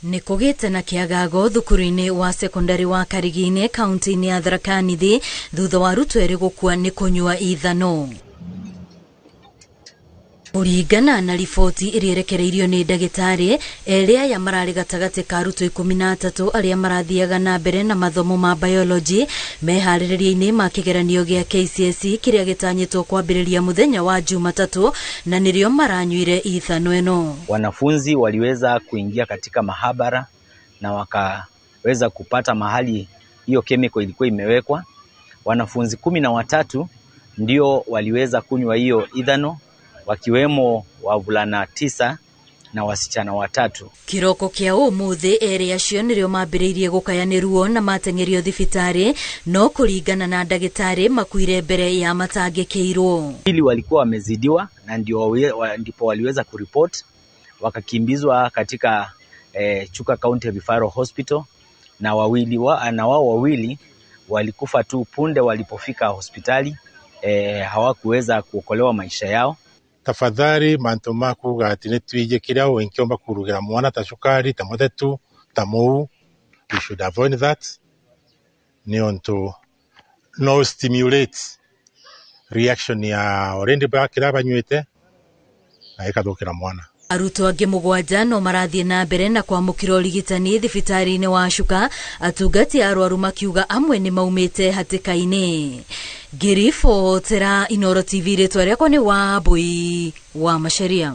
Nĩ kũgĩte na kĩagago thukuru-inĩ wa sekondari wa Karigine kaunti-inĩ ya Tharaka Nithi thutha wa arutwo erĩ gũkua nĩ kũnyua ithano. Kũringana na riboti ĩrĩa ĩrekereirio nĩ ndagĩtarĩ, erĩ aya mararĩ gatagatĩ ka arutwo 13 arĩa marathiaga na mbere na mathomo ma biology meharĩrĩria-inĩ ma kĩgeranio gĩa KCSE kĩrĩa gĩtanyĩtwo kwambĩrĩria mũthenya wa Jumatatũ na nĩrĩo maranyuire ithano ĩno. Wanafunzi waliweza kuingia katika mahabara na wakaweza kupata mahali hiyo chemical ilikuwa imewekwa. Wanafunzi 13 ndio waliweza kunywa hiyo ithano, wakiwemo wavulana 9 na wasichana 3. Kiroko kia umuthi eri acio nirio mambiriirie gukaya ni ruo na mateng'erio thibitarĩ, no kuringana na ndagĩtarĩ makuire mbere ya matangĩkĩirwo. Pili walikuwa wamezidiwa na ndipo waliweza kuripoti, wakakimbizwa katika Chuka County Referral Hospital, na wao wawili walikufa tu punde walipofika hospitali. Hawakuweza kuokolewa maisha yao. Tafadhali mantu makuga ati nitwije kiria winkiomba kurugira mwana ta cukari ta muthetu ta muu, we should avoid that ni onto no stimulate reaction ya already kiria banywite na ikathukira mwana. Arutwo angĩ 7 no marathiĩ na mbere na kwamũkĩra ũrigitani thibitarĩ-inĩ wa Chuka, atungati a arwaru makiuga amwe nĩ maumĩte hatĩka-inĩ. Ngĩribotera Inooro TV, rĩtwa rĩakwa nĩ Wambui wa Macharia.